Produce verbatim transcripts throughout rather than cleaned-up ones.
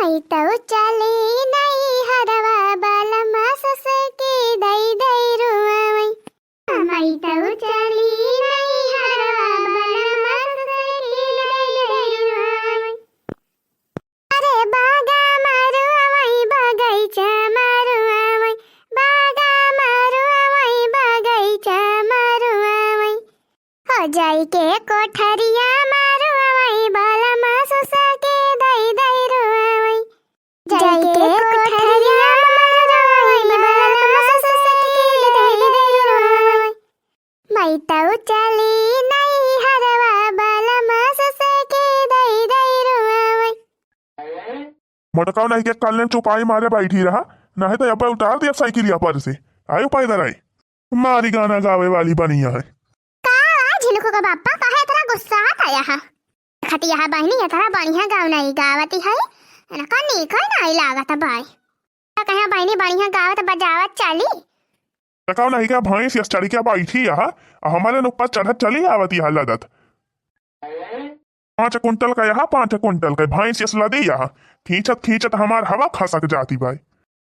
अइतउ चली नैहरवा बलमा ससके दई दई रुआवै। अइतउ चली नैहरवा बलमा ससके दई दई रुआवै। अरे बागा मारुआवै, बगैचा मारुआवै, बागा मारुआवै, बगैचा मारुआवै। हो जाई के कोठरिया मारुआवै, बलमा ससके दई दई रुआवै। जाई के कोठरिया मारुआवै, बलमा ससके दई दई रुआवै। अइतउ चली नैहरवा बलमा ससके दई दई रुआवै। मटकाउ नहीं के कल्ले चुपाई मारे बैठी रहा, नहीं तो अब्बे उतार दिया साइकिलिया पर से। आयो पैदल आई। मारी गाना गावे वाली बनिया है। का झिनकू का बापा, काहे इतना गुस्सा आता यहाँ? खतिया बहिनी इतना बढ़िया गवनई गावती है, इनका नीक है नाई लागत बाय। तो कहे बहिनी बढ़िया गावत बजावत चली। तकाव नहीं क्या भैंस यस चढ़ी क्या बैठी यहाँ, आ हमारे न ऊपर चढ़त चली आवती है लदत। पाँच कुंटल का यहाँ, पाँच कुंटल का भैंस यस लदी यहाँ, खींचत खींचत हमार हवा खसक जाती बाय।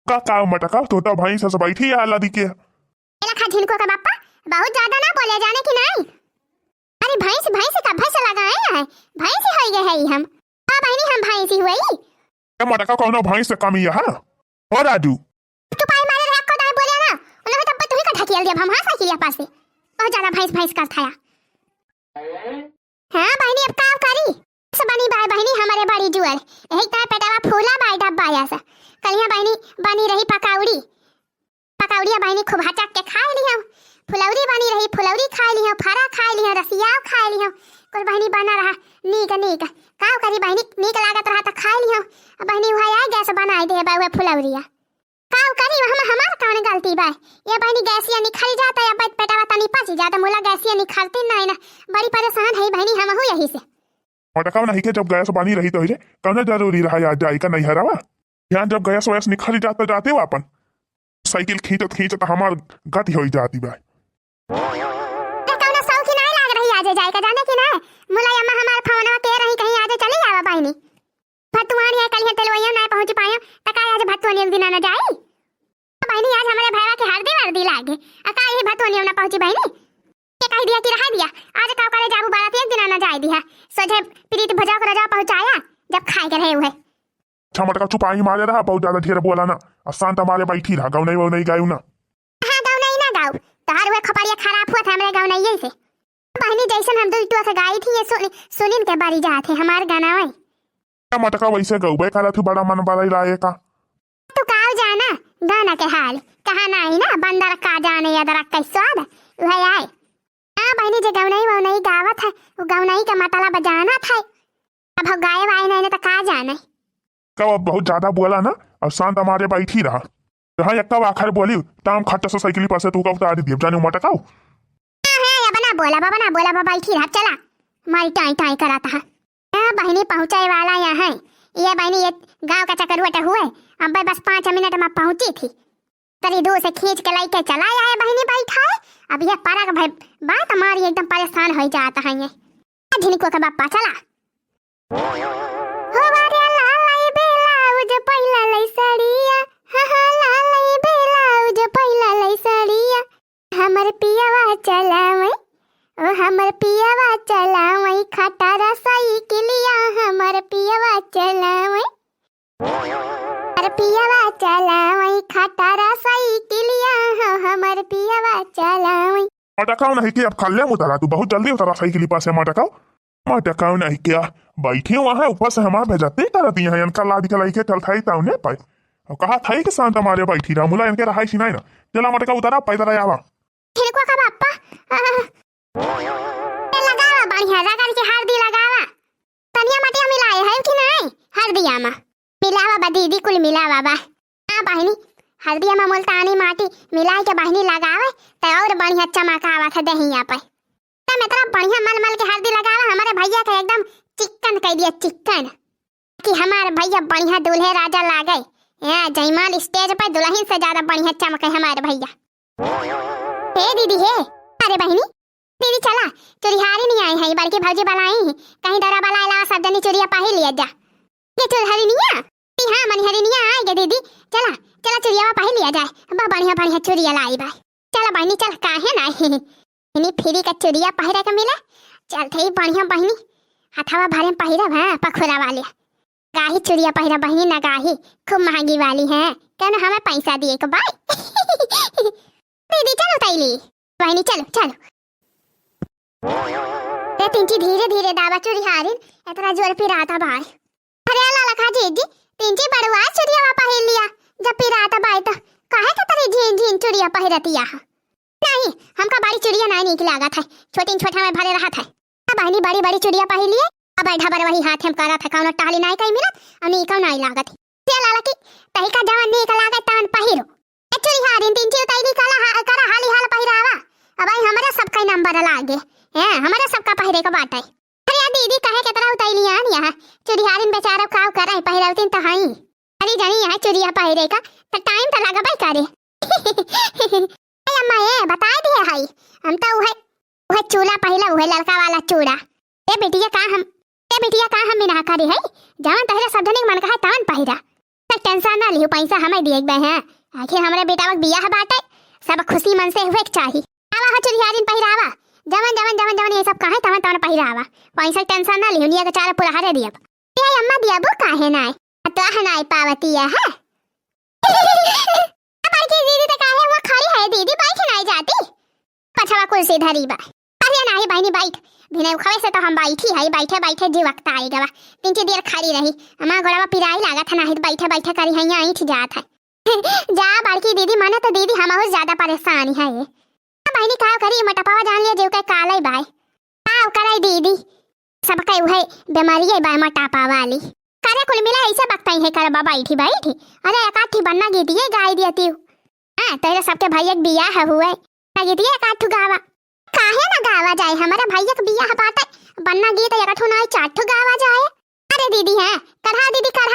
का काव मटकाव, तोता भैंस यस बैठी यहाँ लदी के। ए लखा झिनको का बापा, बहुत ज्यादा ना बोले जाने की नहीं। अरे भैंस, भैंस का भैंस लगाए हैं, भैंस ही होई गए है हम। हाँ बहिनी, हम भैंस ही हुई। ए मटका, कौनो भैंस से कमी है? हो राजू। तू पाई मारे रहा को दाई बोले ना, उन्हें तब तू ही का ढकेल दिया हम, हाँ साइकिल पास से। बहुत ज्यादा भैंस, भैंस करता है। हाँ बहिनी, अब का करी? सब बनी बाय बहिनी हमारे बड़ी जुअर, यही तरह पेटवा फूला बाय डब्बा ऐसा। कलिया बहिनी बनी रही पकौड़ी, पकौड़िया बहिनी खूब हचक के खाए लिहौ। फुलौरी बनी रही, फुलौरी खाए लिहौ, फरा खाए लिहौ, रसियाव खाए लिहौ। कुल बहिनी बना रहा नीक नीक। काव करी बहिनी, नीक लागत रहा त खाए लिहौ। अब बहिनी उहै आय गैस बनाए दे बा उहै फुलौरिया। काव करी, हम हमार कौन गलती बा? ये बहिनी गैसिया निखल जाता या पेट-, पेटवा तनी पची जाता, मुला गैसिया निखलती नहीं ना। बड़ी परेशान है बहिनी हमहू यही से। मटकाव नहीं के जब गैस बनी रही तो रे, कौन जरूरी रहा यार जाए का नैहरवा? यहाँ जब गैस वैस निखल जाता जाते हो अपन। साइकिल खींचत खींचत हमार गति होई जाती बा। ए, कौनो सौखी नाई लाग रही आजे जाए का, जाने की ना? मुलायम्मा हमार फोनवा के रही कहीं आजे चली जावा बहिनी। भतुआन है कलिया तेलवैया ना पहुँच पायो, त का आज भतुआन एक दिन ना जाई? बहिनी आज हमारे भैया के हरदी वर्दी लागे, आ का यही भतुआन ना पहुँची बहिनी? के कह दिया कि रहा दिया, आज का करे जाबू बारात एक दिन ना जाए दिया, सोझे प्रीत भजा को रजा पहुँचाया, जब खाए के रहे हुए। अच्छा मटका चुपाई मारे रहा, बहुत ज्यादा ढेर बोला ना, और शांत मारे बैठी रहा, गौनई वौनई गायू ना। हाँ गौनई ना गाऊ, तहार हुए खपड़िया खराब हुआ था हमरे गौनई से। बहिनी जैसन हम दुई टुआ से गाई थी, ये सुन, सुनिन के बारी जात है हमार गाना वही। ए मटका वैसे गौबे करत हूँ, बड़ा मन बड़ाई लाए का। तू काव जाना गाना के हाल, कहा नाही ना बंदर का जाने अदरक के स्वाद, उहै आए। हाँ बहिनी, जे गौनई वौनई गावत है, वो गौनई के मतलब जानत है। अब हो गाए वाए नहीं ना तो का जाने। कब अब बहुत ज्यादा बोला ना, अब शांत मारे बैठी रहा। जहाँ एक्का आखर बोली, ताम खट्ट से साइकिल पर से तू का उतार दिए, जाने मटकाओ। हाँ, हाँ, अब ना बोला बाबा, ना बोला बाबा, बैठी रहा, चला। मारी टाई टाई करत है। हाँ बहिनी, पहुँचे वाला यहाँ है। ये बहिनी, ये गाँव का चक्कर वट हुए, अब बस पाँच मिनट में पहुँची थी। तरी दूर से खींच के लइके चला आए बहिनी, बैठा है। अब ये परक भाई बात हमारी एकदम परेशान हो जाता है ये। आ झिनको के बापा चला। हो वारे लालाई ब्लाउज पहिला लै सड़िया, हा, हा, लालाई ब्लाउज पहिला लै सड़िया। हमर पियवा चलावै, ओ हमर पियवा चलावै, खटारा साइकिलिया, हमर पियवा चलावै। हमर पियवा चलावै, खटारा साइकिलिया, हो हमर पियवा चलावै। मटकाओ नहीं कि अब खल्ले में उतरा, तू बहुत जल्दी उतरा साइकिल पर से मटकाओ। मटकाओ नहीं क्या, बैठी हुआ है, ऊपर से हमार बेइज्जती कर दिया है, इनका लाद के लइके चल थाई ताऊ ने पाए। और कहा थाई कि शांत मारे बैठी रहा, मुला इनके रहाई सिनाई ना। चला मटका उतरा, पैदल आवा। खिड़कुआ का बापा, आह। ए लगावा बढ़िया, रगड़ के हरदी लगावा। तनिया मटिया मिलाए है कि नहीं? हरदिया मा। मिलावा बा दीदी, कुल मिलावा बा। हाँ बहिनी, हरदिया मा मुल्तानी माटी मिलाए के बहिनी लगावे, त और बढ़िया चमक आवत है देहिया पे। तम इतना बढ़िया मल मल के हरदी लगावा, हमारे भैया के एकदम चिक्कन कह दिया, चिक्कन। कि हमार भैया बढ़िया दूल्हे राजा लागे। यहाँ जयमाल स्टेज पे दुल्हन से ज्यादा बढ़िया चमके हमार भैया। हे दीदी हे, अरे बहिनी, दीदी चला, चुरिहारी नहीं आई है, बड़की भौजी बलाई है, कहीं दरा बला ला, सब जनी चुरिया पाही लिया जा। ये चुरिहारी नहीं है, ती ए दीदी, चला, चला चुरियावा पहिर लिया जाए। बा बढ़िया बढ़िया चुरिया लाई बा। चला बहिनी चल, काहे नाही। इनी फ्री का चुरिया पहिरे के मिले। चल थे बढ़िया बहिनी, हथवा भरे में पहिरब, हाँ, पखुरा वाली। गाही चुरिया पहिरा बहिनी, ना गाही, खूब महंगी वाली है। कहना हमें पैसा दिए के बाय। दीदी चल उतैली। बहिनी चल, चल। ए तिनची धीरे धीरे दावा चुरिहारिन, इतना जोर पिराता भाई। अरे लाला का जीजी, तिनची बड़ुआ चुरियावा पहिर लिया, जब पिराता बाय तो काहे के तरी झीन झीन चुरिया पहिरतिया है? नहीं, हमका बड़ी चुरिया नहीं नीक लागत है, छोटिन छोटा में भले रहत है। अब बहिनी बड़ी बड़ी चुरिया पहिर लिए, अब ढबर वही हाथ हम करत है, कौनो टहली नहीं कहीं मिलत, और नीक नहीं लागत। ये लाला की तही का जवन नीक लागत तवन पहिरो। ए चुरिहारिन, तिनची उतैली, कला हा-, करा हाली हाल पहिरावा। अब आई हमरे सबका ही नंबर लागे। हैं, हमरे सबका पहिरे के बाटे। अरे यार दीदी, काहे के तरह उतैली आन यहाँ? चुरिहारिन बेचारा काव करे, पहिरौतिन तो हई। अरे जानी यहाँ चुरिया पहिरे का, तो टाइम तो लगबे करे। ए अम्मा, ए, बताए दिए हई। हम तो उहे, उहे चूड़ा पहिला, उहे ललका वाला चूड़ा। ए बिटिया का हम, ए बिटिया का हम बिना करे हई? जवन तहरे सब जने के मन कहा तवन पहिरा। तो टेंशन ना लियो, पैसा हमें दिए बे हैं। आखिर हमरे बेटा के बियाह बाटे, सब खुशी मन से हुए के चाही। आवा हो चुरिहारिन पहिरावा, जवन, जवन, जवन, जवन ये सब कहे तवन, तवन पहिरावा। पैसा टेंशन ना लियो, निया के चारा पूरा हरे दियब। ए अम्मा दियबो काहे नाय? तो हनाई पावती है, है? बड़की दीदी तो काहे वो खड़ी है दीदी, बैठ नहीं जाती? पछवा कुर्सी धरी बा। अरे नाही बहिनी बैठ, बिना उखवे से तो हम बैठी है, बैठे बैठे जी वक्त आई गवा। तिनची देर खड़ी रही, हमार गोड़वा पिराई लागत है, नाही तो बैठे बैठे करी है, यहाँ ईठ जात है। जा बड़की दीदी, मने तो दीदी हमहू ज्यादा परेशान है। बहिनी का करी, मोटापावा जान लिया जीव के काले बाय। का करे दीदी, सबके उहे बीमारी है बाय मोटापा वाली। करे कुल मिला ऐसे बकताई है करबा बैठी बैठी। अरे एक आठी बन्ना गीतिए गाई दिया तू। हाँ, तेरे सबके भैया के बियाह हुए। गीतिए एक आठ ठो गावा। काहे ना गावा जाए, हमारे भैया के बियाह बाटे। बन्ना गीत एक ठो ना चार ठो गावा जाए। अरे दीदी है, कढ़ा दीदी का